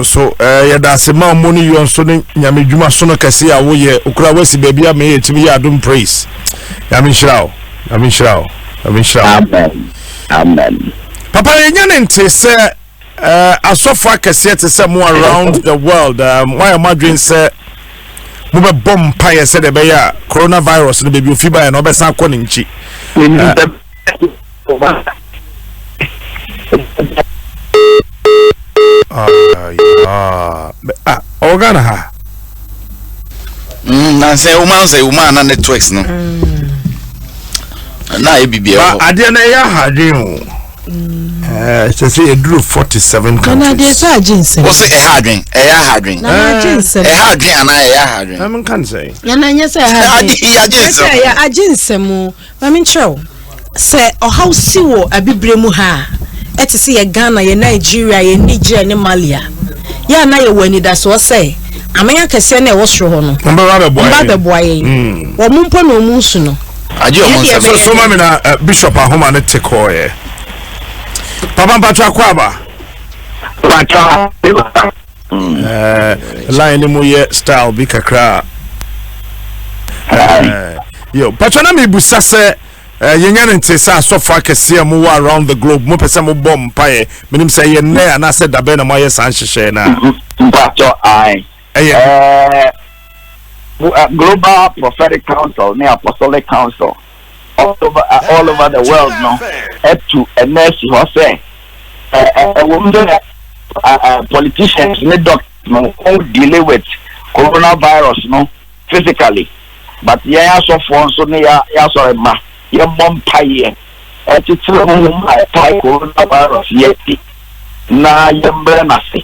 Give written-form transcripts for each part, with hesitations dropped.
So eh, yɛda ase ma ɔmo ne yɔ nso ne nyame dwuma so no kɛse a woyɛ okura wasi baabi a meyɛ tumi yɛ adom praise nyame nhyira wo nyame nhyira wo nyame nhyira wo amen amen papa yɛnya ne nte sɛ eh, asɔfo akɛseɛ te sɛ mo around the world eh, moayɛ mo adwene sɛ mobɛbɔ mpaeɛ sɛdeɛ ɛbɛyɛ a coronavirus no baabi ofi baeɛ no ɔbɛsan akɔ ne nkyi eh, Ah, ɔwɔ Ghana ha. Mm, na sɛ woma sɛ woma na networks no. Mm. Na ayɛ biribi ɛwɔ. Ba adeɛ no ɛyɛ ahadwen o. Mm. Eh, sɛ sɛ yɛduru 47 countries. Nana adeɛ sɛ agye nsɛm. Wɔ sɛ ɛha adwen, ɛyɛ ahadwen. Nana agye nsɛm. Ɛha adwen anaa ɛyɛ ahadwen. Ɛm nka ne sɛ. Nana nyɛ sɛ ɛha adwen. Agye nsɛm. Ɛyɛ agye nsɛm o. Ma menkyerɛ wo, sɛ ɔhaw si wɔ Abibire mu ha a, ɛte sɛ yɛ Ghana, yɛ Nigeria, yɛ Niger ne Mali a, yɛ a na yɛwɔ anidasoɔ sɛ aman akɛseɛ no a ɛwɔ soro hɔ no, Wɔbɛba abɛboa wɔba yɛn. abɛboa yɛn. Wɔn mpo na wɔn nsu no. Agye wɔn Yɛn deɛ nsɛm. So ɛbɛyɛ so ma dɛn? me na eh, Bishop Ahoma ne te kɔɔɛ. Papa mpatwa akɔ aba. Pata. Eh, line no mu yɛ style bi kakra. Eh, yo, patwa na mebusa sɛ eh, yɛnya no nte sɛ asɔfo akɛseɛ a mowɔ around the globe mopɛ sɛ mobɔ mpaeɛ menim sɛ ɛyɛ nnɛ anaasɛ dabɛn na moayɛ saa nhyehyɛɛ no a Mpatɔ ae. ɛyɛ Eh, Global Prophetic Council ne Apostolic Council all over, all over the world no atu ɛnɛ asi hɔ sɛ ɛwɔ mu sɛ politicians ne doctors no wɔn deal with coronavirus no physically but yɛn asɔfoɔ nso ne yɛ asɔre mma yɛmmɔ mpaeɛ ɛkyekyere honhom a ɛtae coronavirus yɛ ti na yɛmbrɛ n'ase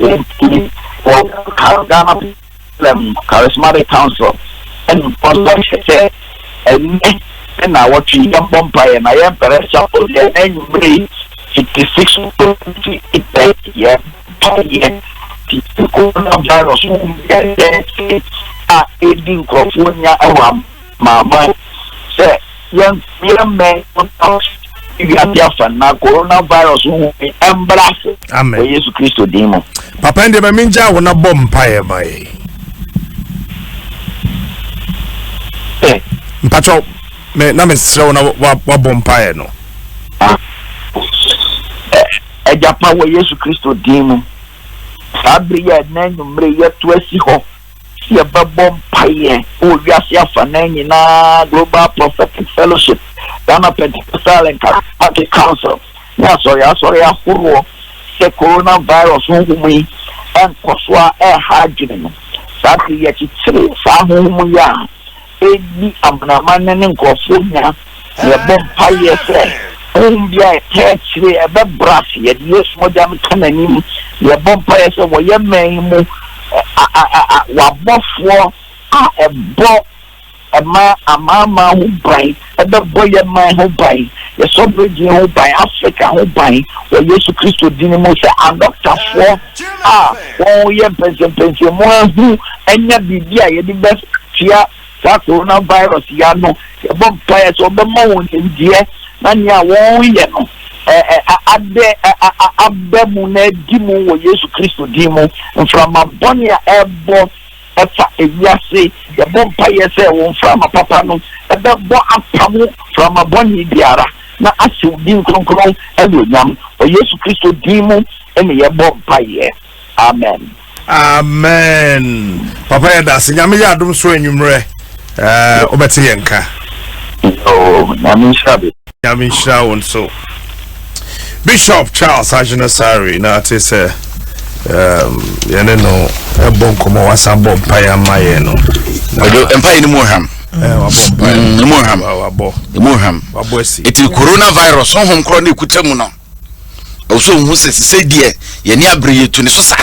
nti wɔ Ghana Salem Charismatic Council mpanyimfoɔ nso ahyɛ sɛ ɛnnɛ ne nnawɔtwe yi yɛmmɔ mpaeɛ na yɛmpɛrɛ chapel deɛ ɛnnɛ anwummerɛ yi fiti 6:20 yɛbɔ mpaeɛ ti coronavirus ho yɛdɛn a ɛdi nkurɔfoɔ nya wɔ amanaman sɛ yɛn yɛmmɛn wiase afa na coronavirus ho ɛmbra ase Amen. wɔ Yesu Kristo din mu. Papa ɛndeɛ ma mengyaa wo na bɔ mpaeɛ ma yɛn. Eh. Mpakyɛw me na mesrɛ wo na wabɔ mpaeɛ no. Ah. Agya pa wɔ Yesu Kristo din mu. Saa bere yi a ɛnɛ anwummere yɛto asi hɔ sɛ yɛbɛbɔ mpaeɛ wɔ wiase afanan nyinaa Global Prophetic Fellowship, Ghana Pentecostal and Charismatic Council ne asɔre asɔre ahoroɔ sɛ coronavirus honhom yi nkɔ so a ɛreha adwene no. Saa bere yi yɛkyekyere saa honhom yi a ɛredi amanaman no ne nkurɔfoɔ nya, na yɛbɔ mpaeɛ sɛ honhom biara a ɛtaa akyire ɛbɛbrɛ ase. Yɛde Yesu mogya no ka n'anim, na yɛbɔ mpaeɛ sɛ wɔ yɛn man yi mu w'abɔfoɔ a ɛbɔ ɛma amanaman ho ban, ɛbɛbɔ yɛn man ho ban, yɛn sɔbregyen ho ban, Africa ho ban wɔ Yesu Kristo din mu sɛ adɔktafoɔ a wɔyɛ mpɛnsɛmpɛnsɛmu ahu anya biribi a yɛde bɛtua saa coronavirus yi ano. Yɛbɔ mpaeɛ sɛ wɔbɛma wɔn nimdeɛ na nea wɔyɛ no adɛ aba mu na adi mu wɔ Yesu Kristo din mu. Mframa bɔne a ɛrebɔ ɛfa ewiase, yɛbɔ mpaeɛ sɛ wɔn mframa papa no ɛbɛbɔ apamo mframa bɔne biara na ahyɛ wo din kronkron anuonyam. Wɔ Yesu Kristo din mu ne yɛbɔ mpaeɛ. Amen. Amen. Papa yɛ dase. Nyame yɛ adom so anwummerɛ. Eh, wobɛte yɛn nka. Oh, Nyame nhyira be. Nyame nhyira wo nso. Bishop Charles Agyinasare na ate sɛ um, yɛne no ɛbɔ nkɔmmɔ wasan bɔ mpaeɛ ama yɛn no. Mpaeɛ no mu ɔhwam. Eh, wabɔ mpaeɛ. Mm, mu ɔhwam. Wabɔ. Mu ɔhwam. Wabɔ asi. Eti coronavirus honhom korɔ ne ekuta mu no. Ɛwɔ sɛ ohun sɛ sisɛ deɛ yɛne abere yɛtu ne so sa.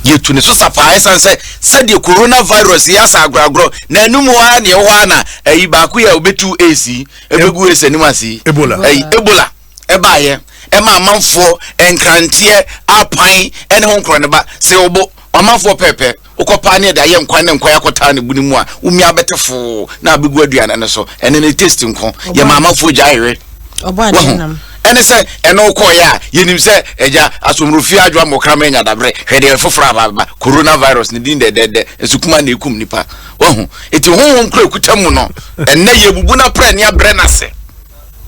Yɛtu ne so sa paa ɛsan sɛ sɛdeɛ coronavirus yɛ asa agorɔagorɔ na anum hɔ ara na ɛwɔ hɔ ara na ɛyi baako yɛ a obetu AIDS yi ebegu AIDS anim ase yi. Ebola. Ɛyi Ebola ɛbaayɛ ɛma amanfoɔ nkranteɛ apan ɛne ho nkorɔ ne ba sɛ ɔbo ɔmanfoɔ pɛɛpɛ wokɔ paa ne ɛde ayɛ nkwan ne nkwan akɔtaa ne bu ne mu a womia bɛte foo na abɛgu aduane no so ɛne ne taste nko yɛma amanfoɔ gya ayewe. Wahu? Ɛne sɛ ɛno wokɔeɛ a, yɛnim sɛ agya asomrofie adwoa mmɔkrama anya daberɛ. Hwɛ deɛ foforɔ aba aba, coronavirus, ne din dɛdɛɛdɛ, nso kuma na ɛkum nipa. Wahu? Eti honhom kura ɛkuta mu no, ɛnnɛ yɛbubu no aprɛ ne abrɛ no ase.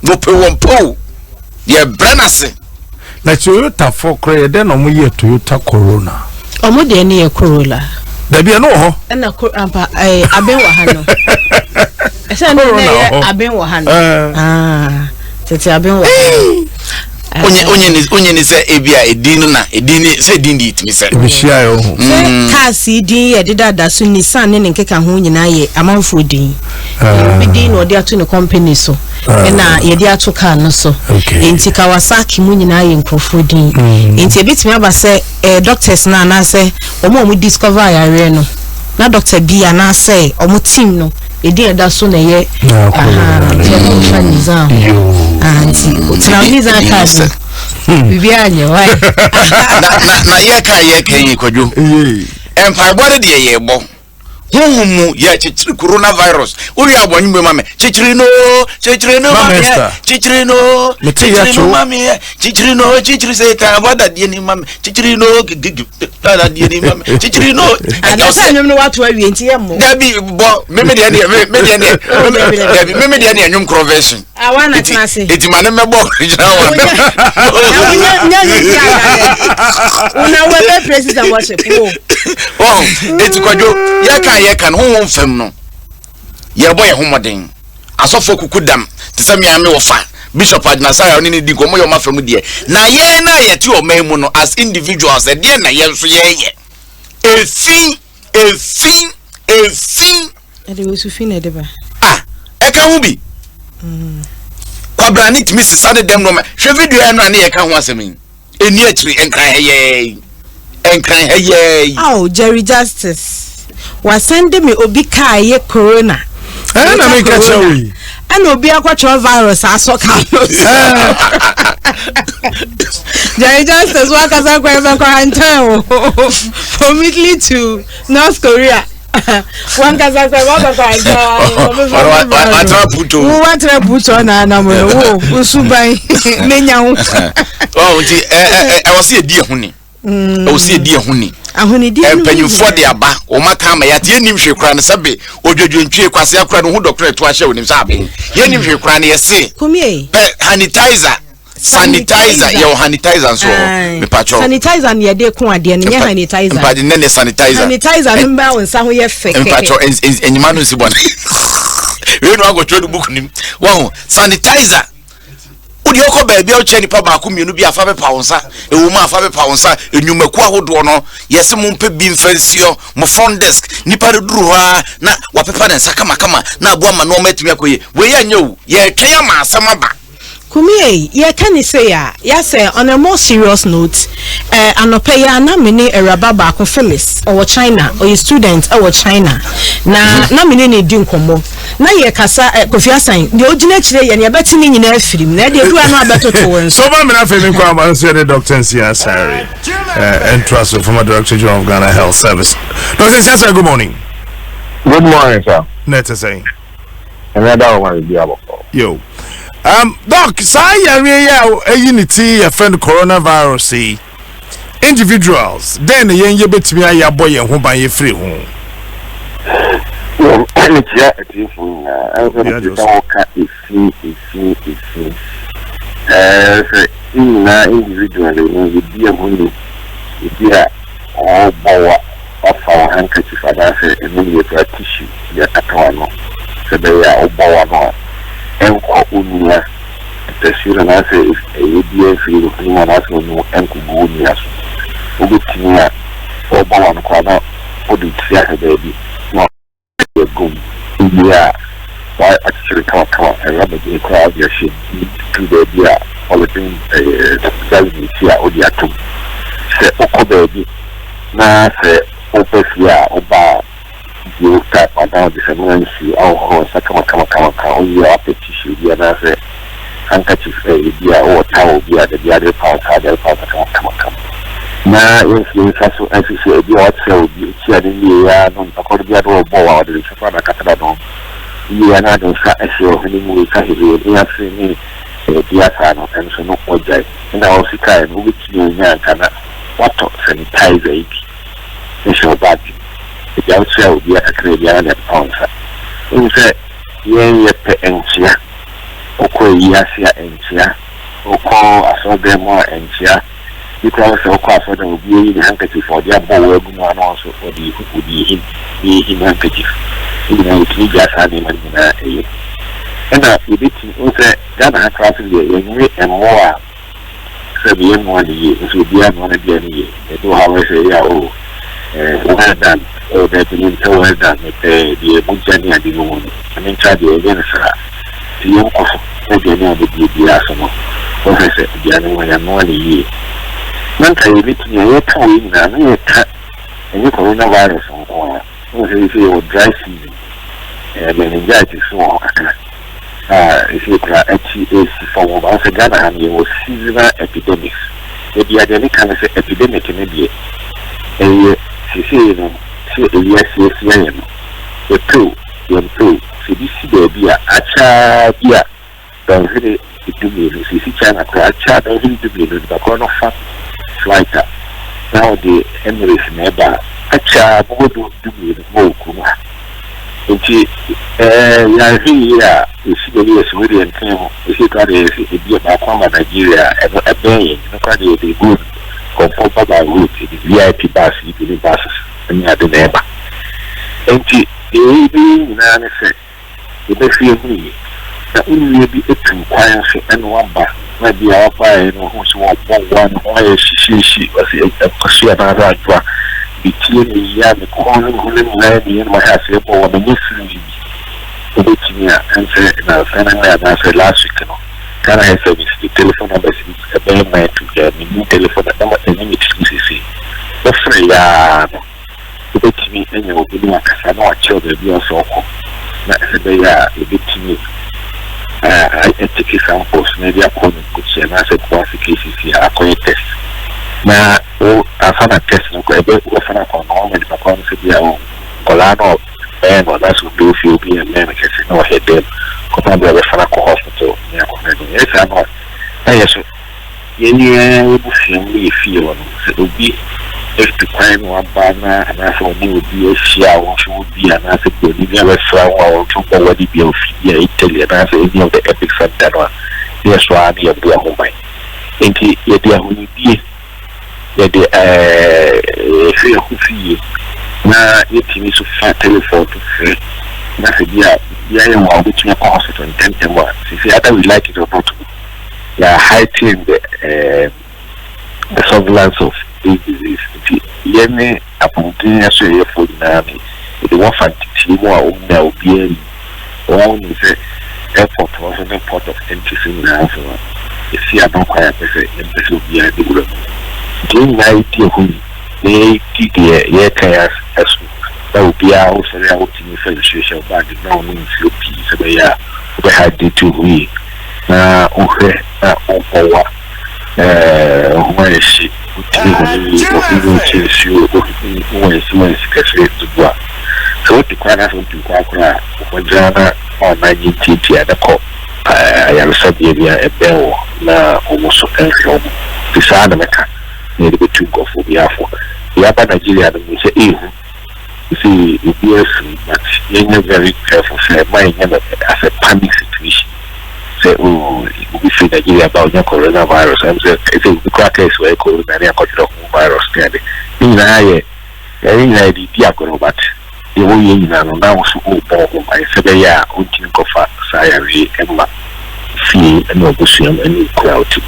Wɔpɛ wɔn pɛ o, yɛbrɛ no ase. Na Toyota fo kora yɛ dɛn na wɔn yɛ Toyota Corona? Wɔn deɛ no yɛ Corolla. Dabi ɛno wɔ hɔ. Ɛna ko ampa ɛɛ aben wɔ ha no. Ɛsɛ ne na yɛ aben wɔ ha no. Ah, tete aben wɔ ha no. Onye onye ni onye ni sɛ ebi a edin no na edin ni sɛ edin de etumi sɛ. Ebi hyia yɛ ɔho. Sɛ cars yi din yɛ deda so Nissan ne ne nkeka ho nyinaa yɛ amanfoɔ din. Obi din na ɔde ato ne company so ɛna yɛde ato car no so. Nti Kawasaki mu nyinaa yɛ nkurɔfoɔ din. Nti ebetumi aba sɛ eh, doctors no anaasɛ wɔn a wɔn discover yareɛ no na doctor bi anaasɛ wɔn team no edin ɛda so na ɛyɛ aha nti ɛno nfa Nissan ho. Ah, nti tena Nissan car no biribiara nyɛ wae. Na na na yɛka yɛka yi kwadwo. Mpaebɔ no deɛ yɛbɔ. Honhom mu yɛ kyekyere coronavirus. Wowie abɔ nnwom ma me. Kyekyere no, kyekyere no ma me. Kyekyere no, kyekyere no ma me. Kyekyere no, kyekyere Satan abɔ dadeɛ ni ma me. Kyekyere no, gigigi dadeɛ ni ma me. Kyekyere no. Adasa nnwom no wato awie nti yɛ mmɔ. Dabi bɔ meme deɛ deɛ meme deɛ deɛ dabi meme deɛ deɛ nnwom korɔ version. Awa na tena ase. Eti ma ne mmɛbɔ original one. Nya nya ti aga. Una we be praises and worship. Wo. Oh, eti kwadwo yɛka yɛka no honhom fam no. Yɛbɔ yɛn ho mmɔden. Asɔfo kuku dam te sɛ mmea me wɔfa Bishop Agyinasare a ɔne ne di nkɔmmɔ yɛ ɔma fam deɛ. Na yɛn na yɛte ɔman mu no as individuals ɛdeɛ na yɛn nso yɛyɛ. Efi efi efi. Ɛde osu fi na ɛde ba. Ah, ɛka ho bi. Kwabrane tumi sesa ne dɛm nneɛma. Hwɛ video yɛ no a ne yɛka ho asɛm yi. Ɛni akyiri nkran ha yɛɛ nkran ha yɛɛ. Oh, Jerry Justice. Wasɛnde me obi kaa yɛ corona. Ɛna na meka kyerɛ wo yi. Ɛna obi akɔtwerɛ virus asɔ kaa no. Jerry Justice wakasa kwan bɛ quarantine o. From Italy to North Korea. Wankasa kwan wakɔ quarantine. Watra puto. Watra puto na anam no wo nsuban menya wo. Ɔ nti ɛ ɛ ɛwɔ sɛ yɛdi ɛho ni. Ɛwɔ sɛ yɛdi ɛho ni. Ahonidi no Mpanyinfoɔ de aba wɔn aka ama yɛate yɛnnim hwee koraa no sɛbe odwodwontwie kwasea koraa no ho dɔkono ɛto ahyɛ onim sɛ aben yɛnnim hwee koraa no yɛse Kumie. pɛ sanitizer sanitizer yɛwɔ sanitizer nso wɔ hɔ mepatwɔ Sanitizer no yɛde ko adeɛ no nyɛ sanitizer. mpatwɔ nnɛ ne sanitizer Sanitizer no mbɛ wo nsa ho yɛ fɛ kɛkɛ. mpatwɔ enyima no nsi bɔne wei na wakɔtwerɛ no book nim wahu sanitizer wode ɔkɔ baabi a wokyɛ nipa baako mmienu bi afa bɛpa wo nsa ɛwɔ mu afa bɛpa wo nsa nnwumakuo ahodoɔ no yɛse mo mpɛ bi mfa nsiɔ mo front desk nipa no duru hɔ a na wapepa ne nsa kamakama na aboa ma nneɛma atumi akɔ yie wei anyɛ o yɛretwɛn ama asɛm aba. Kumi ei, yɛka ne sei a, yɛasɛ on a more serious note, eh, anɔpa yi ara na me ne awuraba baako Phyllis, ɔwɔ China, ɔyɛ student wɔ China, na na me ne no redi nkɔmmɔ. Na yɛkasa, eh, Kofi Asan, deɛ ɔgyina akyire yɛ no, yɛbɛte ne nyinaa afiri mu, na ɛdeɛ ɛduru ano a bɛtoto wo nso. So ma mena afei me nkɔ ama nso yɛne Dr. Nsia Asare eh, ɛntoa so, former Director General of Ghana Health Service. Dr. Nsia Asare, good morning. Good morning, sir. Na ɛte sɛn? Ɛnɛ da wɔ ma biribi abɔkɔ. Yo. Doc, saa yareɛ yi a ayi ne ti yɛfrɛ no coronavirus yi, individuals, dɛn na yɛn yɛbɛtumi ayɛ abɔ yɛn ho ban yɛfiri ho? Mekyia atiefo nyinaa. Ɛnsɛ mete sɛ woka efi, efi, efi. Ɛɛ sɛ yɛn nyinaa individually no yɛdi yɛn ho ni, ebi a ɔrebɔ wa Woafa wo handkerchief anaasɛ ɛno yɛ koraa tissue de akata w'ano sɛ ɛbɛyɛ a wobɔ w'ano a ɛnkɔ wo nua ntasuo no anaasɛ ɛyɛ biara mfiri wo hwene mu anaasɛ w'anom ɛnkɔgu wo nua so. Wobɛtumi a worebɔ w'ano koraa na wode wo tiri ahwɛ baabi na wode agu mu. Wowie a woakyekyere kamakama, rubber bi koraa wode ahyɛ mu, duru baabi a polythene dustbin si a wode ato mu. Sɛ wokɔ baabi Na sɛ woba fie a, woba a, bue wo tap anaa wode samina nsuo ahohoro wo nsa kamakamakama. Wowie a, woapɛ tissue bi anaasɛ handkerchief ɛyɛ bi a wowɔ towel bi a dabi ade repa wo nsa wode repa wo nsa kamakamakama. Na yɛmfi yɛn nsa so nhyehyɛ ebi a woakyerɛ obi, wokyia no wieeɛ ara no, nipa korɔ no bi a na ɔrebɔ wo a, ɔde ne nsa koraa na akata n'ano. Wowie a na ade wo nsa ahyɛ wo hwene mu, wo nsa hwehwɛ w'ani ase ne. Bia saa no nso no wagyae. Ɛna ɔsi kae no wobɛtumi anya anka na watɔ sanitizer yi bi ne hyɛ wo bag mu. Agya wokyerɛ obi a kakra biara na ɛpepa wo nsa. Wohu sɛ yɛn yɛpɛ nkyea. Wokɔ ayi ase a nkyea, wokɔ asɔredan mu a nkyea. Bi koraa no sɛ wokɔ asɔredan mu obi ayi ne handkerchief a ɔde abɔ wo agu mu a na ɔno nso ɔde ɔde rehim, ɔde rehim handkerchief. Ne nyinaa yɛtumi gyaa saa nneɛma no nyinaa ɛyɛ. Ɛna yɛbɛtumi, wohu sɛ Ghana ha koraa nso deɛ yɛnwe mmoa a sɛbi yɛnnoa no yie, nso obiara noa n'aduane yie. Ebi wɔ hɔ a wɔyɛ sɛ ebi a oh eh, well done, oh daabi mempɛ well done, mepɛ deɛ mogya ne ade wɔ mu no. Ɛno ntra deɛ yɛnyɛ no saa. Nti yɛnkɔ so na aduane a wobɛdie biara so no, wohwɛ sɛ aduane no yɛanoa no yie. Na nka yɛbɛtumi a yɛka wei nyinaa na yɛka ɛnyɛ coronavirus nko ara. Wohu sɛ seesei yɛwɔ dry season, eh, meningitis nso wɔ hɔ kakra a seesei koraa akyi resi fam hɔ. Wohu sɛ Ghana ha no yɛwɔ seasonal epidemics. Da biara deɛ meka ne sɛ epidemic no deɛ ɛyɛ seesei no sɛ ewiase asi ayɛ no, yɛpɛ o, yɛmpɛ o, sɛ ebi si baabi a akyɛ ara bi a dɔnhwere 12, sɛ esi China koraa akyɛ ara dɔnhwere 12, nipa korɔ no fa flight a na ɔde Emirates na ɛba a, akyɛ ara bɛbɔ du 12 na ɔwɔ kurom ha. Nti ɛɛ yɛanhwɛ yie a esi baabi yɛsi wei deɛ nka ho, esi koraa deɛ yɛsi ebi a baako ama Nigeria a ɛno ɛbɛn yɛn, ɛno koraa deɛ yɛde gold nkurɔfoɔ ba by road, yɛde VIP bus yi bi ne buses ne ade na ɛba. Nti deɛ yɛbɛyɛ nyinaa ne sɛ yɛbɛhwɛ ahu yie. Na wo nua bi atu kwan nso na waba, na ebia wabaeɛ no wahu sɛ wɔbɔ wo a ne ho ayɛ hyehyeehye, ɔse Akosua anaasɛ Adwoa, me ti yɛ me ya, me kɔn ne me honam nyinaa yɛ me ya na mahyɛ aseɛ bɔ wa, manya flu yi bi. Wobɛtumi a, ɛnsɛ nnansa no nnɛ anaasɛ last week no, Ghana Health Service de telephone numbers bi ɛbɛyɛ nnan to dwa, mennim telephone number, ɛnni me tirim seesei. Wofrɛ yɛ ara no. wobɛtumi anya obi ne wakasa na wakyerɛ wo baabi a ɔsɛ ɔkɔ na sɛ ɛbɛyɛ a yɛbɛtumi atake samples na yɛde akɔ Noguchi anaasɛ Kumasi KCC a akɔyɛ test na wo ansa na test no kɔ ɛbɛ wɔfa no akɔ no wɔma nipa korɔ no sɛ bi a o nkɔlaa no ɔbɛn no anaasɛ obi wɔ fie obi yɛ mmɛn no kɛse na ɔhyɛ dɛm kɔpem berɛ a wɔbɛfa no akɔ hospital ne akɔhwɛ no ɛyɛ saa no a na yɛ so Yɛn ara yɛn abusua mu ne yɛn fie hɔ no, sɛ obi atu kwan na waba na anaasɛ ɔne obi ahyia a wɔn nso wɔ bi anaasɛ buroni bi abɛsra wɔn a wɔn nso bɔ wɔde bi a ofi bi a Italy anaasɛ any of the epic center no a, ne yɛ so ara ne yɛbɔ yɛn ho ban. Enti yɛde ahonidie, yɛde ɛɛ yɛhwɛ yɛn ho so yie na yɛtumi nso fa telephone so frɛ na sɛ bi a biribi ayɛ wɔn a wɔbɛtumi akɔ hospital ntɛmntɛm a, seesei either we like it or not no, yɛ heighten the um, the surveillance of this disease nti yɛne apɔmuden asoɛyɛfoɔ nyinaa no yɛde wɔn fa nteteɛ mu a wɔn nyinaa obiara nim wɔn nim sɛ airport hɔ so ne port of entry so nyinaa so no yɛsi ano kwan a pɛ sɛ yɛmpɛ sɛ obiara de wura mu nti yɛn nyinaa yɛdi ɛho ni na yɛdi deɛ yɛreka yɛ aso na obiara wosɔre a wotumi fa nsuo hyɛ wo baage na wonom nsuo pii sɛ bɛyɛ a wobɛhydrate wo ho yie na wohwɛ na wompɔ wo a, wo ho ayɛ hye, wotumi home yie, wo ho nkyɛ nsuo, wo ho wansi kɛse dze gu a. Sɛ wotu kwan na sɛ wotu kwan koraa a, bɔ mbɔdzen ara na ɔannan nye ntiatia na kɔ ayaresabea bi a ɛbɛn wo na wɔn so nhwɛ wo. Ntsi saa na mɛka na yɛdze bɛtu nkorɔfo biara fo. Deɛ aba Nigeria no, muhu sɛ ehu. Sesei obiara suro but yɛnyɛ very careful sɛ mma yɛnyɛ no as a panic situation sɛ oh obi firi Nigeria ba onya corona virus ɛm sɛ ɛsɛ obi koraa kɛse wɔyɛ corona ne akɔtwerɛ ho virus ne ade ne nyinaa yɛ ɛne nyinaa yɛde di agorɔ but deɛ wɔyɛ nyinaa no na wo so wobɔ wo ho ban sɛ bɛyɛ a ɔntumi nkɔfa saa yareɛ ɛmma fie ne w'abusua mu ne kuro a wote mu.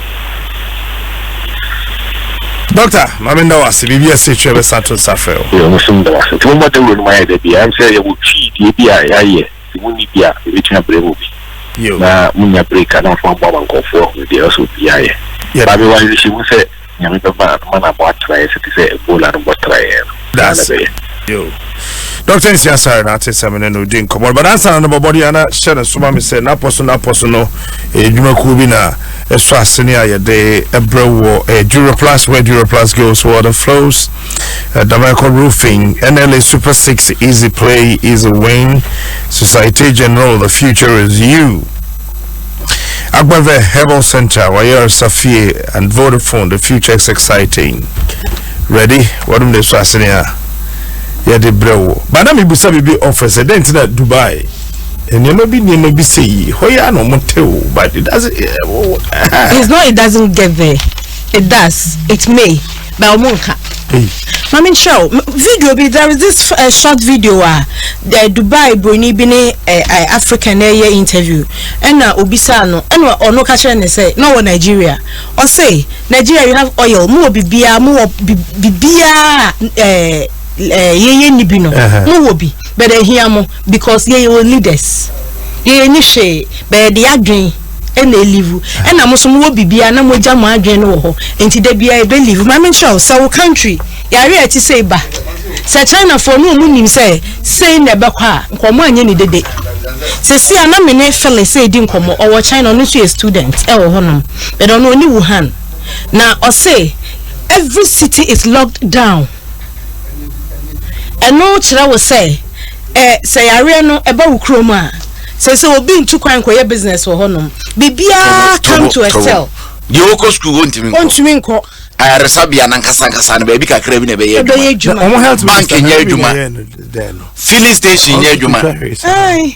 Doctor, maame nda wase, biribi a ɛsɛ twɛ bɛsa to nsa frɛ wo. Yɛ nso nda wase. Nti mommɔ dawuro no ma yɛ da biara. Ɛm sɛ yɛwɔ twi deɛ bi a yɛayɛ, sɛ monni bi a yɛbɛtumi abrɛ mu bi. Na monya break a na moafa aboa ma nkurɔfoɔ ahunu deɛ ɛwɔ sɛ obiara yɛ. Ba mewɔ awerɛhyɛmu sɛ Nyame bɛma no ma no abɔ atra yɛn sɛ te sɛ Ebola no bɔ tra yɛn no. Saa na ɛbɛyɛ. Yo. Dr. Nsia Asare na ate sɛ me ne no di nkɔmmɔ. But ansa na no bɔbɔde ana hyɛ no soma me sɛ n'apɔ so n'apɔ so no adwumakuo bi na ɛsɔ asene a yɛde ɛbrɛ wɔ eh, Duraplus where Duraplus goes water flows uh, Damanko Roofing NLA Super 6 Easy Play Easy Win Societe General the future is you. Agbeve Herbal Center, Wayaresa Fie and Vodafone, the future is exciting. Ready? Wɔnom de so asene a yɛde brɛ wo. Ba na mebusa biribi ɔfɛ sɛ dɛn nti na Dubai nneɛma bi nneɛma bi sɛ yi hɔ yi a na wɔn te o but it doesn't. It's not it doesn't get there. It does. It may. But wɔn nka. Maame nkyerɛ wo video bi there is this uh, short video a uh, the Dubai broni bi ne uh, uh, African na ɛyɛ interview ɛna obisaa no ɛna ɔno ka kyerɛ ne sɛ na ɔwɔ Nigeria ɔse Nigeria you have oil mo wɔ biribiara mo wɔ biribiara ɛɛ ɛɛ yɛyɛ ni bi no mo wɔ bi but ɛhia mo because yɛyɛ wɔ leaders yɛyɛ ni hwee but yɛde adwen ɛna elivu ɛna mo nso mowɔ biribiara na moagya mo adwene no wɔ hɔ nti da biara ebe live. Maame nkyerɛ wo sɛ wo country yare a ɛte sei ba sɛ China foɔ no ɔmo nim sɛ sei na ɛbɛkɔ a nka ɔmo anyɛ ne dede. Sɛsi a na me ne Phyllis redi nkɔmmɔ ɔwɔ China ɔno nso yɛ student ɛwɔ hɔ nom but ɔno ɔni Wuhan na ɔse every city is locked down ɛno kyerɛ wo sɛ ɛ sɛ yareɛ no ɛba wo kurom a sɛ sɛ obi ntu kwan nkɔyɛ business wɔ hɔnom biribiara come to a tell. Deɛ ɔkɔ sukuu hɔ ntumi nkɔ. Ɔntumi nkɔ. Ayaresabea nankasa nkasa no baabi kakra bi na ɛbɛyɛ adwuma. Ɛbɛyɛ adwuma. Bank nyɛ adwuma. Filling station nyɛ adwuma.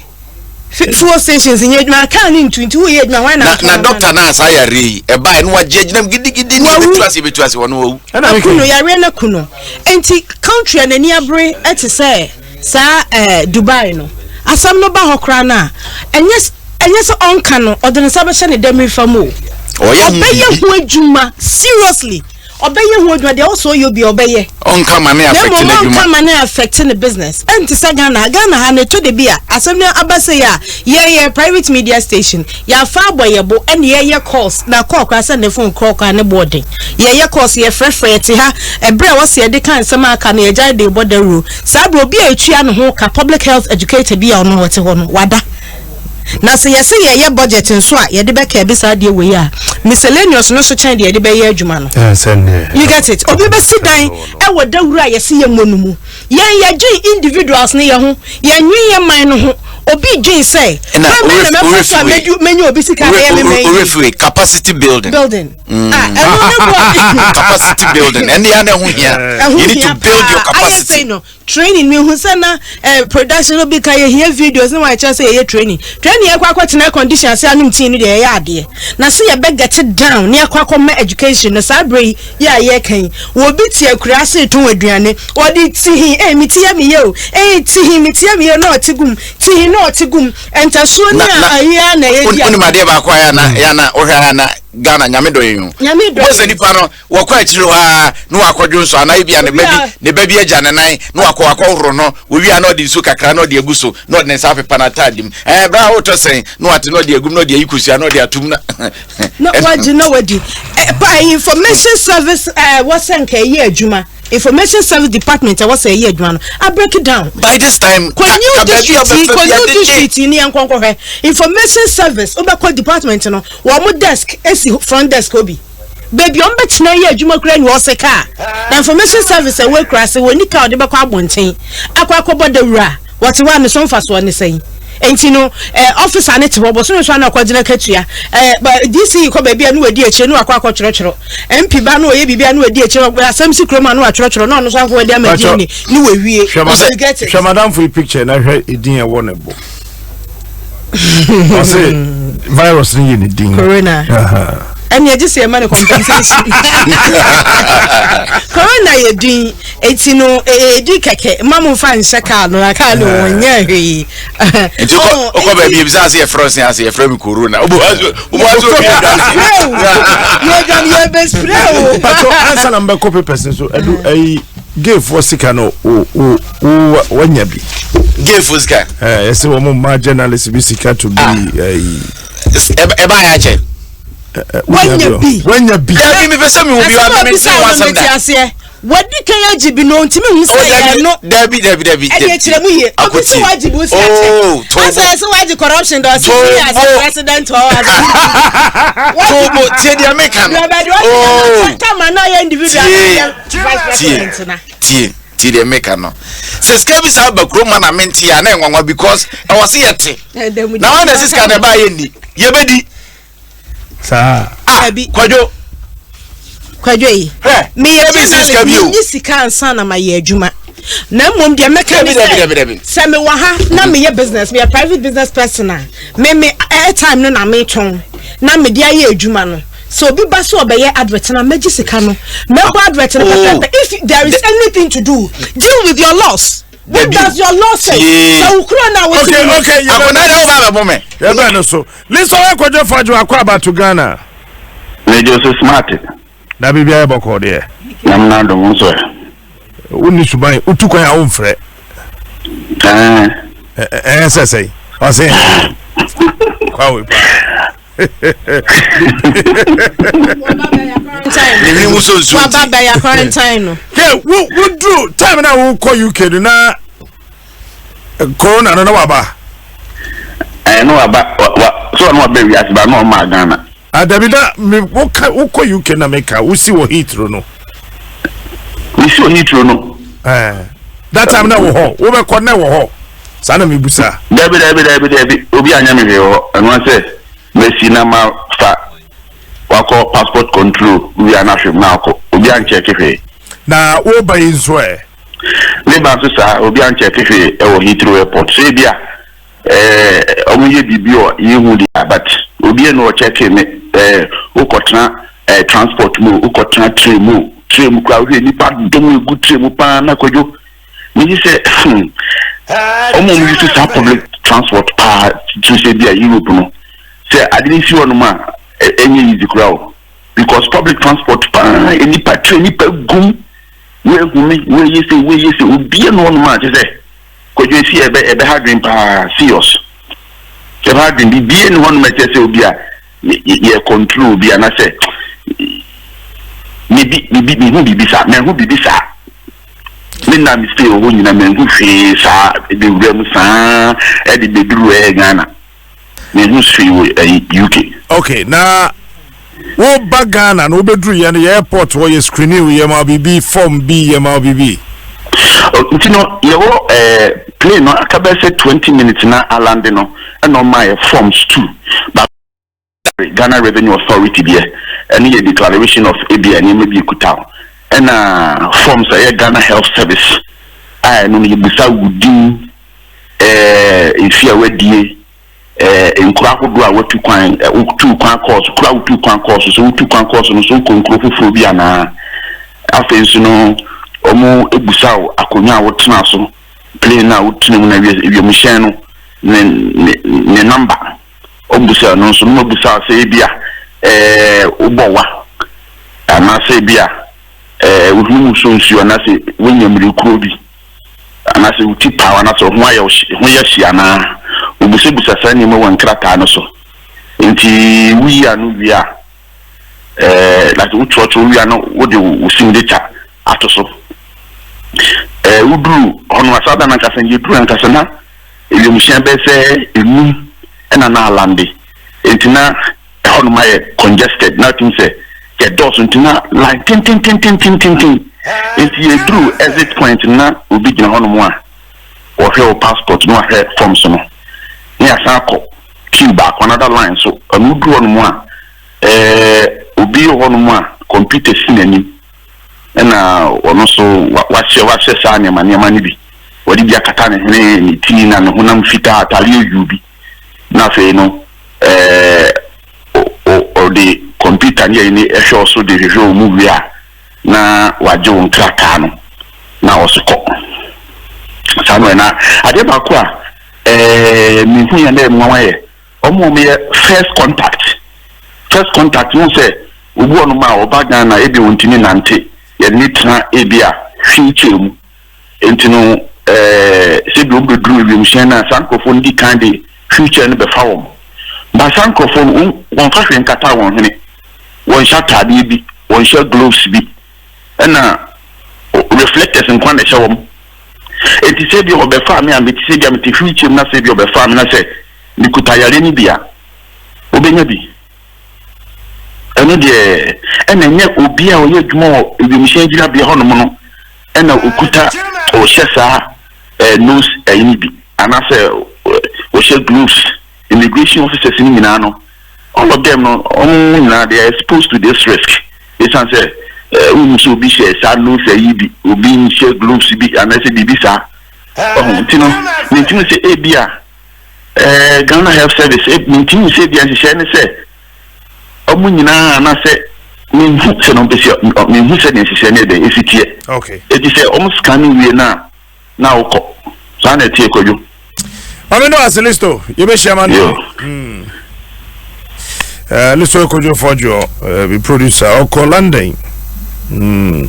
Fuel stations nyɛ adwuma. Kaa ne ntu nti woyɛ adwuma hwan na. Na doctor na asa yareɛ yi ɛbaa ɛno wagye agyinam gidigidi ne ebetu ase ebetu ase wɔn wawu. Akunu yareɛ no kunu nti country a n'ani abere ɛte sɛ saa ɛɛ Dubai no asɛm no ba hɔ koraa no a ɛnyɛ ɛnyɛ sɛ ɔnka no ɔde ne nsa bɛhyɛ ne dɛm nifa mu o ɔbɛyɛ ho adwuma seriously ɔbɛyɛ ho adwuma deɛ ɔsɔ ɔyɛ obi ɔbɛyɛ ɔnka ma ne affect ne adwuma ɔnka ma ne affect ne business ɛnte sɛ Ghana Ghana ha no ɛtɔ de bi a asɛm no aba sɛ yɛ a yɛyɛ private media station yɛafa abɔ yɛ bo ɛne yɛyɛ calls na call koraa sɛ ne phone call koraa ne boɔden yɛyɛ calls yɛfrɛfrɛ yɛte ha ɛberɛ a wɔsi yɛde ka nsɛm aka no yɛgyae de bɔ dawuro saa berɛ obi a etua ne ho ka public health educator bi a ɔno wɔte hɔ no wada na sɛ yɛsɛ yɛyɛ budget nso a yɛde bɛka ɛbi saa adeɛ wei a miscellaneous no so kyɛn deɛ yɛde bɛyɛ adwuma no you get it obi bɛsi dan ɛwɔ dawuro a yɛsi yɛ mmɔ no mu yɛn yɛdwen individuals ne yɛn ho yɛnwen yɛn man no ho obi dwen sɛ kwan bɛn na mɛfa so a mɛnya obi sika bɛyɛ me man yi capacity building building ah ɛno ne bɔ capacity building ɛne yɛn na ɛho hia you need to build your capacity ayɛ sɛ no training mi hu sɛ na eh, production no bi ka yɛ hia videos ne wɔn akyerɛ sɛ yɛyɛ training training yɛ kɔ akɔ tena condition ase anum tii no deɛ yɛyɛ adeɛ na sɛ yɛbɛ get it down ne akɔ akɔ ma education no saa abere yi yɛ a yɛka yi obi te akura ase tɔn aduane ɔde ti hi eh mi ti yɛ mi yɛ o eh ti hi mi ti yɛ mi yɛ na ɔte gum ti hi na ɔte gum ntasuo ne a ayi a na yɛ di a. Onim adeɛ baako a yɛ na yɛ na ɔhwɛ a na Ghana nyame dɔ yɛn o. Nyame dɔ yɛn. Wɔsɛ nipa no wɔkɔ akyiri hɔ ara na wakɔdwo nso anaa ebi a ne ba bi ne ba bi agya ne nan na wakɔ wakɔhoro no owie a na ɔde nsuo kakra na ɔde agu so na ɔde ne nsa apepa n'ataade mu ɛɛ bere a wotɔ sɛn na wate na ɔde agum na ɔde ayi kosua na ɔde atum na. na wagye na wadi pa information service ɛɛ wɔsɛ nka ɛyɛ adwuma information service department ɛwɔ sɛ ɛyɛ adwuma no a break it down. by this time kɔ new district yi kɔ new district yi ni yɛn nkɔnkɔ hwɛ information service wobɛkɔ department no wɔn mo desk esi front desk obi baabi wɔn bɛtena yɛ adwuma kura ni wɔsɛ kaa na information service ɛwɔ ekura ase wɔn ni kaa ɔde bɛkɔ abɔnten akɔ akɔbɔ dawura wɔte hɔ a ne so mfasoɔ ne sɛn nti no ɛɛ ɔfisa ne te hɔ bɔsɔn nso ana ɔkɔgyina katua ɛɛ ba dc kɔ baabi a ne wadi akyire ne wakɔ akɔtwerɛtwerɛ mp ba no ɔyɛ biribi a ne wadi akyire asɛm si kurom a ne watwerɛtwerɛ na ɔno nso akɔ adi ama di ne ne wawie you get it hwɛ madam for picture na hwɛ edin ɛwɔ ne bo ɔse virus no yɛ ne din corona ɛne agye sɛ yɛma no compensation corona yɛ din eti no ɛdi kɛkɛ mma mo nfa nhyɛ kaa no na kaa no wɔnyɛ hwee nti wokɔ baabi ebisa ase yɛfrɛ ɔse ase yɛfrɛ me corona wobɛwa so obi adwane yɛdwane yɛbɛ spray o patro ansa na mbɛkɔ papers no so ɛdu ɛyi gayfoɔ sika no o o o wanya bi gayfoɔ sika ɛɛ yɛsɛ wɔn mma journalist bi sika to bi ɛyi ɛba yɛ akyɛ wanya bi wanya bi dabi mepɛ sɛ mehu bi wa mente ho asɛm da wadi kan agye bi no ntumi hu sɛ yɛ no dabi dabi dabi ɛdi ekyirɛ mu yie obi sɛ wagye bi osi akyɛ asa ɛsɛ wagye corruption dɔ ɔsi fi as a president or as a tobo tie deɛ meka no ooo tama na yɛ individual na yɛ vice president na tie tie deɛ meka no sɛ sika bi saa ba kurom ma na mente a na ɛnwanwa because ɛwɔ se yɛte na wɔn na sika na ɛbaa yɛ nni yɛbɛdi. Saa. Ah, Dabi. Kwadwo. Kwadwo yi. Hwɛ. Meyɛ Ebi si sika journalist bi o. menyi sika ansa na mayɛ adwuma. Na mmom deɛ mɛka ne Dabi, dabi, dabi, dabi. sɛ sɛ mewɔ ha na meyɛ business meyɛ private business person a me me airtime no na metɔn na mede ayɛ adwuma no. Sɛ obi ba sɛ ɔbɛyɛ advert na mɛgye sika no mɛbɔ advert no Oh. pɛpɛɛpɛ. If there is anything to do deal with your loss. What Dabi. does your law say? Tie. Sɛ wo kuro na wo Okay, okay. Akɔnda de wo ba bɛbɔ me. Yɛbɛn no so. Lisa ɔyɛ Kwadwo Fadwo akɔ aba to Ghana. Mejɔ so smart. Na biribi ayɛ bɔkɔɔ deɛ. Nyame na adom nso ɛ. Wonni suban, wotu kwan a womfrɛ. Ɛɛ. Ɛɛ sɛ sɛn? Ɔse kwawe paa. Ne hwene mu so nsuo Waba nti. bɛyɛ quarantine no. Ke wo woduru time na wokɔ UK no na eh, corona no na waba. Ɛɛ no waba wa wa so ɔno waba wiase ba na ɔmaa Ghana. Adabi na me woka wokɔ UK na meka wosi wɔ Heathrow no. Mesi wɔ Heathrow no. Eh, that time na wɔ hɔ wobɛkɔ na wɔ hɔ saa na mebusa. Dabi dabi dabi dabi obi anya me hwee wɔ hɔ ɛno sɛ mesi na ma fa wakɔ passport control wia na hwem na akɔ obi ankyɛke hwee. Na woba yi nso ɛ. Meba nso saa obi ankyɛke hwee ɛwɔ Heathrow airport so ebi a ɛɛ ɔmo yɛ biribi ɔ yehu deɛ but obi ɛna ɔkyɛke me ɛɛ wokɔtena ɛɛ transport mu wokɔtena train mu train mu koraa wohwɛ nipa dɔm egu train mu paa na kwadwo meyi sɛ ɔmo ɔmo yi saa public transport paa tiri sɛ bi a Europe no sɛ ade ne si hɔ nom a ɛnyɛ easy koraa o because public transport paa nipa train nipa gum wehu me weyɛ sɛ weyɛ sɛ obie no hɔ nom a kyerɛ sɛ kwadwo esi ɛbɛ ɛbɛ ha dwen paa serious ɛbɛ ha dwen bibie ne hɔ nom a kyerɛ sɛ obi a yɛ control obi anaasɛ bibi bibi mihu bibi saa mɛhu bibi saa me na me stay wɔ hɔ nyina mɛhu hwee saa ebewura mu saa ɛde beduru ɛyɛ Ghana mɛhu hwee wɔ ɛyi UK. Okay, na woba Ghana na wobɛduru yɛ no yɛ airport hɔ yɛ screening yɛ ma biribi form bi yɛ ma biribi. Nti no yɛwɔ ɛɛ plane no aka bɛyɛ sɛ 20 minutes na alande no ɛna ɔma yɛ forms two ba Ghana Revenue Authority deɛ ɛno yɛ declaration of ebi a nneɛma bi ekuta o ɛna forms a ɛyɛ Ghana Health Service a ɛno no yɛbusa wo din, ɛɛ mfe a wadie, ɛɛ nkuro ahodoɔ a watu kwan, ɛ wotu kwan kɔɔ so kuro a wotu kwan kɔɔ so so wotu kwan kɔɔ so no so wokɔ nkuro foforɔ bi anaa. Afei nso no wɔn ebusa wo akonnwa a wotena so plane a wotena mu na wiemhyɛn no ne ne ne number wɔn busa no nso no busa sɛ ebi a ɛɛ wobɔ wa anaasɛ ebi a ɛɛ wohunu mu so nsuo anaasɛ wonya mmirikuro bi anaasɛ woti paw anaasɛ ho ayɛ ho yɛ hye anaa wobusabusa saa nneɛma wɔ nkrataa no so. Nti wuyi ano wie a ɛɛ like wotwerɛtwerɛ wie a no wode wo signature ato so. Ɛɛ woduru hɔ no asa da nankasa yɛduru ankasa na ewiemhyɛn bɛyɛ sɛ enum ɛna na alande nti na ɛhɔ nom ayɛ congested na tum sɛ yɛdɔɔso nti na line tentententententen nti yɛduru exit point na obi gyina hɔ nom a wɔhwɛ wo passport na wahwɛ forms no ne yɛasan akɔ queue baako another line so. Ɛno woduru hɔ nom a ɛɛ obi wɔ hɔ nom a computer si n'anim ɛna ɔno nso wahyɛ wahyɛ saa nneɛma nneɛma no bi wɔde bi akata ne hwene ne ti na ne honam fitaa ataadeɛ yuu bi na afei no ɛɛ ɔde computer ne yɛn ne ɛhwɛ ɔso de hwehwɛ wɔn mu wie a na wagye wɔn krataa no na ɔso kɔ saa no. Na adeɛ baako a ɛɛ mihu yɛn dɛ nwanwa yɛ wɔn a wɔyɛ first contact. First contact no sɛ obi wɔ nom a ɔba Ghana ebi wɔn ntumi nante yɛde ne tena ebi a wheelchair mu nti no ɛɛ sɛbi wɔn bɛduru wiemhyɛn na saa nkurɔfoɔ no di kan de wheelchair no bɛfa wɔn ba. Saa nkurɔfoɔ no wɔn fa hwee nkata wɔn hwene, wɔn hyɛ ataadeɛ bi, wɔn hyɛ gloves bi ɛna reflectors nkwa na ɛhyɛ wɔn. Eti sɛ bi ɔbɛfa mi a mete sɛ bi a mete wheelchair mu na sɛ bi ɔbɛfa mi na sɛ mekuta yare no bi a obɛnya bi. Ɛno deɛ ɛna nyɛ obi a ɔyɛ adwuma wɔ wiemhyɛn gyinabea hɔnom no ɛna okuta ɔhyɛ saa ɛɛ nose ɛyi no bi anaasɛ ɔhyɛ gloves. Immigration officers no nyinaa no All of them no, wɔn nyinaa they are exposed to this risk. Esan sɛ wohu sɛ obi hyɛ saa nose ayi bi, obi nhyɛ gloves bi anaasɛ biribi saa. Ɔho nti no, mentumi sɛ ebi a Ghana Health Service, mentumi sɛ ebi a nhyehyɛe ne sɛ ɔmo nyinaa anaasɛ menhu sɛ na ɔmpɛ menhu sɛ deɛ nhyehyɛe ne dɛn esi teɛ. Eti sɛ ɔmo scan wie na na wokɔ saa na ɛteɛ, Kwadwo. Maame no ase, Listo, yɛbɛhyia ma no. Listo Kojo Fɔdwo, bi producer, ɔkɔ London. Ɛne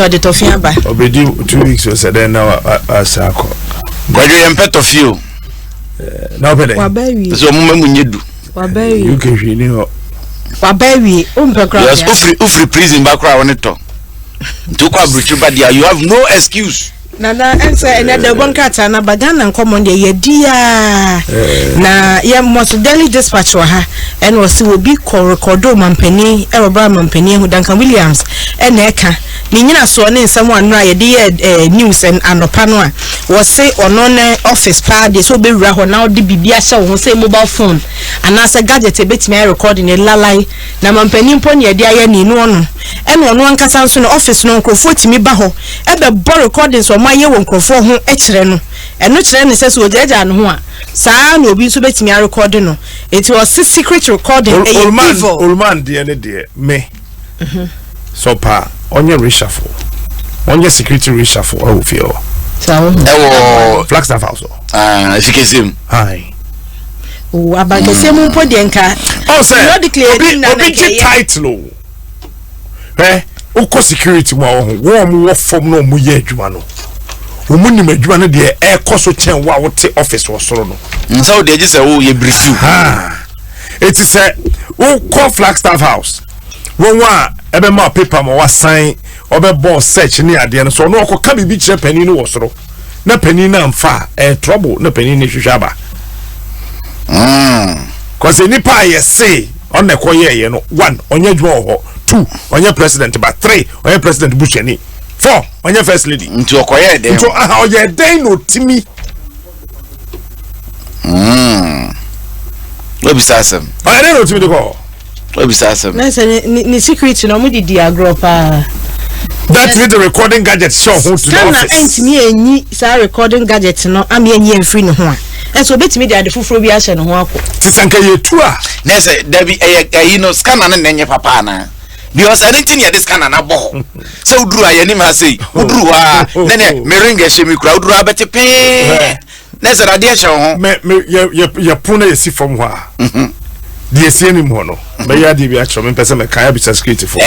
ɔde tɔfe aba. Ɔbɛdi 2 weeks sɛ dɛn na asa akɔ. Kwadwo, yɛmpɛ tɔfe o. Na wopɛ dɛn? Waba awie. Sɛ ɔmo ma mu nyɛ du. Waba awie. UK hwee ni hɔ. Waba awie, wompɛ koraa. Yes, wofiri prison ba koraa, wo ne tɔ nti wokɔ aburokyiri ba deɛ, you have no excuse. Nana, ɛnsɛ ɛnɛ da ɛbɔ nkrataa na ba Ghana nkɔmmɔ deɛ yɛdi a na yɛ mmɔ Daily Dispatch wɔ ha, ɛna ɔsi obi kɔ record mampanin ɛwɔ bra mampanin ehu Duncan Williams, ɛna ɛka ne nyinasoɔ ne nsɛm a nnora yɛde yɛ news anɔpa no a wɔse ɔno ne office paa deɛ, sɛ ɔbɛwura hɔ na ɔde biribi ahyɛ wo ho sɛ mobile phone anaasɛ gadget ebɛtumi ayɛ recording ne lalai na mampanin mpo ne yɛde ayɛ ne inu ɔno, ɛna ɔno ankasa nso ne office no nkurɔfoɔ tumi ba hɔ ɛbɛbɔ recordings ɔmo ayɛ wɔ nkurɔfoɔ ho kyerɛ no. Ɛno kyerɛ ne sɛ ogyaagyaa ne ho a, saa na obi nso bɛtumi arecord no. Eti ɔse secret recording ɛyɛ evil. Olman deɛ ne deɛ me sɛ ɔpa ɔnyɛ reshuffle, ɔnyɛ security reshuffle ɛwɔ fie hɔ. Ɛwɔ Flagstaff House hɔ. Efikese mu. Ayi. O abankɛseɛ mu mpo deɛ nka. Ɔ sɛ obi obi gye title o, ɛ wokɔ security mu a, wɔ ho wɔn a wɔwɔ fam na wɔn yɛ adwuma no, wɔn nim adwuma no deɛ ɛrekɔ so kyɛn wo a wote office wɔ soro no. Nsa wo deɛ gye sɛ wo yɛ brief. Eti sɛ wokɔ Flagstaff House, wɔn a ɛbɛma paper ma wasan ɔbɛbɔ search ne adeɛ no so, ɔno ɔkɔka biribi kyerɛ panin no wɔ soro na panin no amfa a, ɛyɛ trouble na panin no hwehwɛ aba. Kɔsɛ nipa a yɛse ɔna ɛkɔ yɛɛyɛ no, one, ɔnyɛ adwuma wɔ hɔ; two, ɔnyɛ president ba; three, ɔnyɛ president busuani; four, ɔnyɛ first lady. Nti ɔkɔyɛ dɛn? Nti aha ɔyɛ dɛn na otimi? Wabisa asɛm. Ɔyɛ dɛn na otimi de kɔ? Wabisa asɛm. Na sɛ ne security na ɔmo de di agorɔ paa. That with the recording gadget hyɛ ɔho to the office. Scanner ɛntumi enyi saa recording gadget no ama enyi mfiri ne ho a, ɛsɛ obetumi de ade foforɔ bi ahyɛ ne ho akɔ. Sisan ka yɛ tu a. Na sɛ dabi, ɛyɛ ɛyi no, scanner no na ɛnyɛ papa ana? Because ɛne ti ne yɛde scanner na bɔ hɔ sɛ woduru a yɛnim ha sei, woduru hɔ a ne ne me ring ɛhyɛ mi kura, woduru a bɛte pee na sɛ dadeɛ hyɛ wo ho. Mɛ mɛ yɛ yɛ yɛ pon na yɛsi fam hɔ a, deɛ esi anim hɔ no, mɛyɛ adeɛ bi akyerɛ mi mpɛ sɛ mɛka abisa security fo.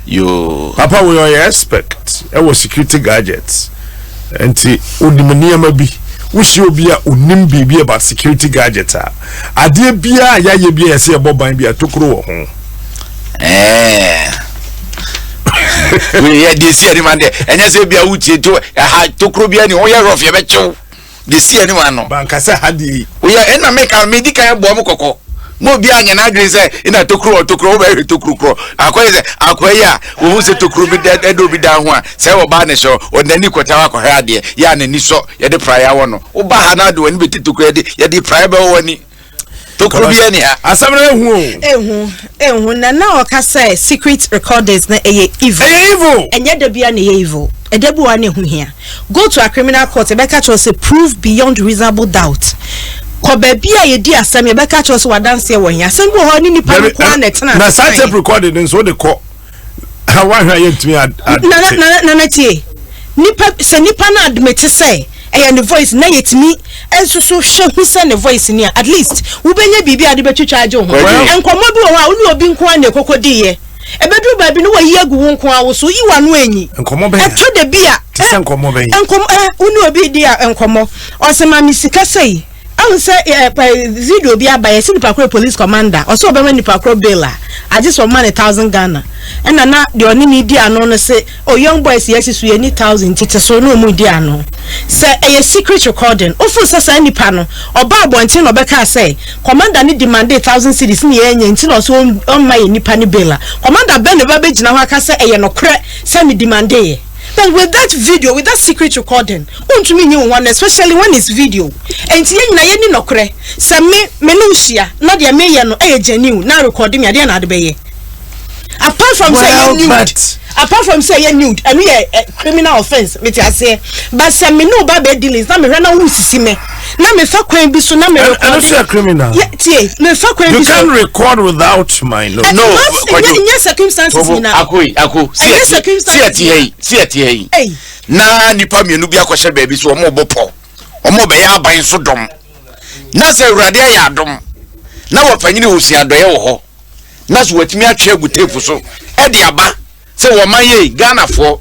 Yoo. Papa wo yɛ expert ɛwɔ security gadgets, nti onim nneɛma bi. Wohyia obi a onim biribi about security gadget a, adeɛ biara a yɛayɛ bi a yɛsɛ yɛbɔ ban bi a tokuro wɔ ho. Yɛ deɛ si anim adeɛ, ɛnyɛ sɛ bia wotie to ɛha tokuro bi ani woyɛ rough, yɛbɛkyew deɛ si anim ano. Bankasa ha deɛ yi. Woyɛ ɛna meka medi kan bɔ mo kɔkɔ mo obi anyɛ n'adwene sɛ ɛna tokuro wɔ tokuro, wobɛhwɛ tokuro korɔ akɔyɛ sɛ akɔyɛ yi a wohu sɛ tokuro bi ɛda obi dan ho a, sɛ wɔbaa ne hyɛ ɔde n'ani kɔta hɔ akɔhwɛ adeɛ yɛ a n'ani sɔ yɛde praeɛ awɔ no, woba ha na ade w'ani bɛti tokuro, yɛde praeɛ bɛwɔ w'ani, tokuro bi ani ha. Asɛm no ehu o. Ehu ehu na na ɔka sɛ secret recordings na ɛyɛ evil. Ɛyɛ evil. Ɛnyɛ da bia na ɛyɛ evil, ɛda bi wa na ɛho hia. Go to a criminal court, ɛbɛka kyerɛ sɛ prove beyond reasonable doubt. Kɔ baabi a yɛdi asɛm, yɛbɛka kyerɛ sɛ wadanseɛ wɔ hia. Asɛm bi wɔ hɔ ne nipa no koraa na ɛtena. Na saa tape recording nso wode kɔ wahwɛ a yɛntumi. Nana, nana, nana, tie. Nipa sɛ nipa no admit sɛ ɛyɛ ne voice na yɛtumi nso so hwɛ hu sɛ ne voice ni a, at least wobɛnya biribi a de bɛtwitwa agye wo ho. Nkɔmmɔ bi wɔ hɔ a wo ne obi nko a na ɛkɔkɔ diiɛ, ɛbɛduru baabi no wɔyi agu wo nko a wo so yi w'ano enyi. Nkɔmmɔ bɛn? Ɛtɔ da bi a te sɛ nkɔmmɔ bɛn? Nkɔmmɔ wo ne obi di a nkɔmmɔ, ɔsɛ ma me sika sɛyi ahu sɛ ɛ ɛ video bi aba, yɛsi nipa koro police commander ɔsɛ ɔbɛma nipa koro bail a, agye sɛ ɔma ne 1,000 Ghana, ɛna na deɛ ɔne ne di ano no sɛ o young boys yɛsi so yɛ ni 1,000 tete so na ɔmu di ano sɛ ɛyɛ secret recording. Ofu sɛ saa nipa no ɔba abɔnten na ɔbɛka sɛ commander ne demand 1,000 cedis ne yɛn nyɛ, nti na ɔsɛ ɔmma yɛ nipa ne bail a, commander bɛn na ɛbɛ bɛgyina hɔ aka sɛ ɛyɛ nokorɛ sɛ me demand yɛ? But with that video, with that secret recording, wontumi nyi wo ho ano, especially when it's video. Enti yɛn nyinaa yɛnni nɔkorɛ. Sɛ me, me ne wo hyia na deɛ meyɛ no ɛyɛ genuine na record me a, deɛn na ade bɛyɛ? Apart from sɛ ɛyɛ Well, nude, but apart from sɛ ɛyɛ nude, ɛno yɛ eh, criminal offence, mete aseɛ. But sɛ me ne wo ba bɛyɛ dealings na mehwɛ na wosisi me, na mefa kwan bi so na me Ɛno record. nso yɛ criminal. Yɛ, tie, mefa kwan You bi so. can record without my knowledge. No, Not, Kwadwo. nyɛ, nyɛ circumstances Tobo, nyinaa. ako yi, ako, si Ɛnyɛ ɛti, si circumstances ɛti ha yi, si ɛti ha yi. Ei. Na nipa mmienu bi akɔhyɛ baabi so wɔn bɔ pɔ, wɔn bɛyɛ aban so dɔm. Na sɛ Awurade ayɛ adom, na wɔpanyini osua adɔeɛ wɔ hɔ, na so watumi atwe agu tape so ɛde aba sɛ wɔn man yɛ Ghanafoɔ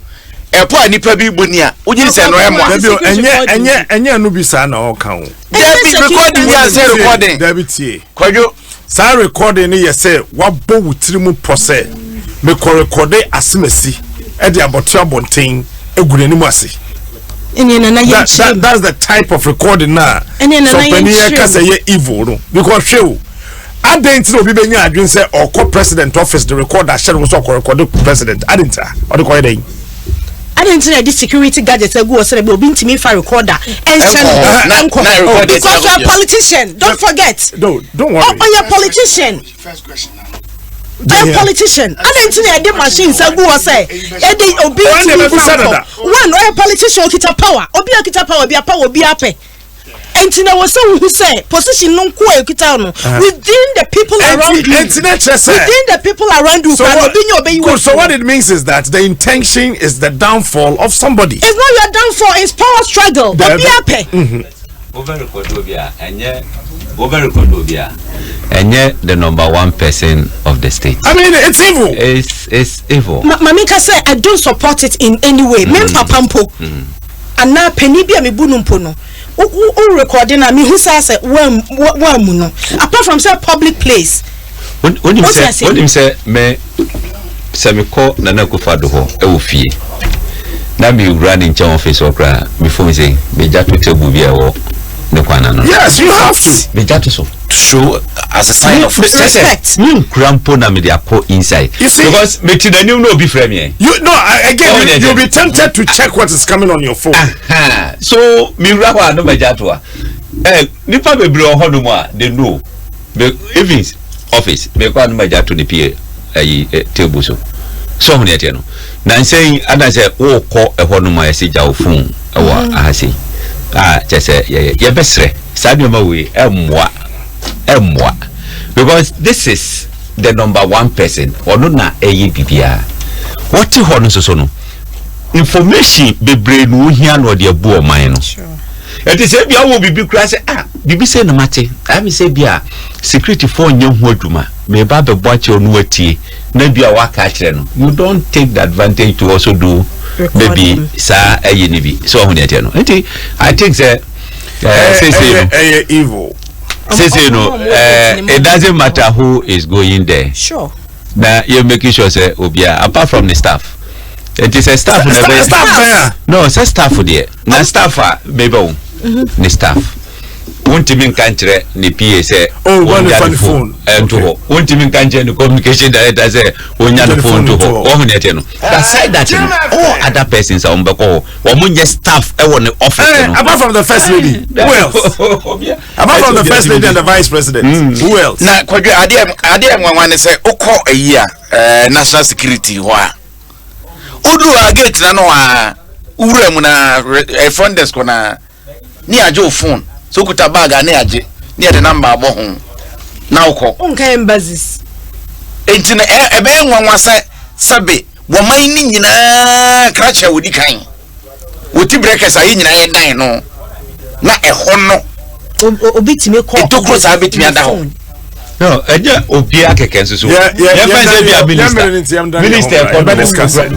ɛpɔ a nipa bi bɔ ni a, wogye di sɛ ɛno ɛmoa. Dabi o, ɛnyɛ ɛnyɛ ɛnyɛ ɛno bi saa na ɔka o. Dabi recording bi ansɛ recording. Dabi tie. Kwadwo. Saa recording no yɛ sɛ wabɔ wo tiri mu pɔ sɛ mekɔ rekɔde asemasi ɛde abɔto abɔnten egu n'anim ase. Ɛneɛ nana yɛn That, kyerɛ that, mu. that's the type of recording na Ɛneɛ nana yɛn sɔpɛni yɛ kyerɛ kasa mu. yɛ evil no because hwɛ o adan ti na obi bɛ nya adwene sɛ ɔkɔ president office de record ahyɛ no so ɔkɔ record president adi nta ɔde kɔ yɛ dɛ. Adi nti na yɛde security gadget agu hɔ sɛ obi ntumi nfa recorder ɛnhyɛ no Ɛnkɔ hɔ. Na- ɛnkɔ na recorder because you are ti a politician, don't forget. No, don't worry. Ɔyɛ politician. Ɔyɛ politician. Adi nti na yɛde machines agu hɔ sɛ yɛde obi Wɔn na ntumi ɛbɛbu nfa sɛ nkɔ. dada. One, ɔyɛ politician, okita power. Obi a okita power bi a power obi apɛ. Nti na wɔ sɛ wohu sɛ position no nko a ekita no within the people around you. Enti na kyerɛ sɛ. Within the people around you, So kora what, obi nye obeyi good, wɔ. so what it means is that the intention is the downfall of somebody. It's not your downfall, it's power struggle. Dabi. Obi apɛ. Over record obi a ɛnyɛ over record obi a ɛnyɛ the number one person of the state. I mean, it's evil. It's evil. Ma maame nka sɛ I don't support it in any way. Me papa mpo anaa panin bi a mebu no mpo no, wo wo wo record na mehu saa sɛ woam woamu no, apart from sɛ public place. Wonim Wote sɛ ase? wonim sɛ me sɛ mekɔ Nana Akufo-Addo hɔ ɛwɔ fie na mewura ne nkyɛn office hɔ koraa, me phone sɛ megya to table bi a ɛwɔ ne kwan ano. Yes, you have to. Megya to so. Show as a sign of Respect. Me nkura mpo na mede akɔ inside. You see- Because mete n'anim na obi frɛ me ɛ. You no I, again. Oh, You, yeah, you'll yeah. be tempted to check what is coming on your phone. Aha. So mewura hɔ a no magya to a nipa bebree wɔ hɔnom a they know me, even office mekɔ a no magya to ne pie ayi table so so ɔho ne ɛteɛ no na nsɛn anaasɛ wokɔ ɛhɔ nom a yɛsɛ gya wo phone ɛwɔ aha sei a kyɛ sɛ yɛyɛ yɛbɛsrɛ saa nneɛma wei ɛmmoa because this is the number one person, ɔno na ɛyɛ biribiara wɔte hɔ no nso so no information bebree na ohia na ɔde abu ɔman no. Ɛti sɛ ebia wɔ biribi kura sɛ ah biribi sɛ na mate ami sɛ bia security foɔ nyɛ ho adwuma mɛba abɛbɔ akyerɛ no watie na bia waka akyerɛ no, you don't take the advantage to also do maybe Recording. saa ɛyɛ ne bi sɛ ɔho deɛ ɛteɛ no. Nti I think sɛ seesei no Ɛyɛ evil. seesei no it doesn't matter who is going there. Na yɛ making sure sɛ obia apart from the staff, nti sɛ staff na ɛbɛyɛ Staff bɛn a. No, sɛ staff deɛ na staff a mebɛ wo ne staff wontumi nka nkyerɛ ne PA sɛ Oh, wɔn ɔnya fa ne ne phone. phone ɛnto Okay. hɔ, wontumi nka nkyerɛ ne communication director sɛ ɔnya ne phone to hɔ. Wɔho ne ɛteɛ no, aside that no, all other persons a wɔn bɛkɔ hɔ, wɔn nyɛ staff ɛwɔ ne office no. Apart from the first lady, who else? Apart from the first lady and the vice president, who else? Na Kwadwo, adeɛ nwanwa ne sɛ wokɔ ayi a national security hɔ a woduru a gate na no a wowura mu na front desk hɔ na ne agye wo phone sɛ wokuta bag a ne agye ne yɛde number abɔ ho na wokɔ. Wonka embassies. Enti no ɛbɛyɛ nwanwa sɛ sɛbe wɔman ne nyinaa krakye a wɔdi kan wɔti breakers a yɛ nyinaa yɛ dan no na ɛhɔ no Obi tumi kɔ Ntokuro saa bɛtumi ada hɔ. phone. No, ɛnyɛ obiara kɛkɛ nso so Yeah, yɛmfa sɛ bia yeah, minister yeah, yeah, minister yeah, ɛkɔ yeah, no discuss it.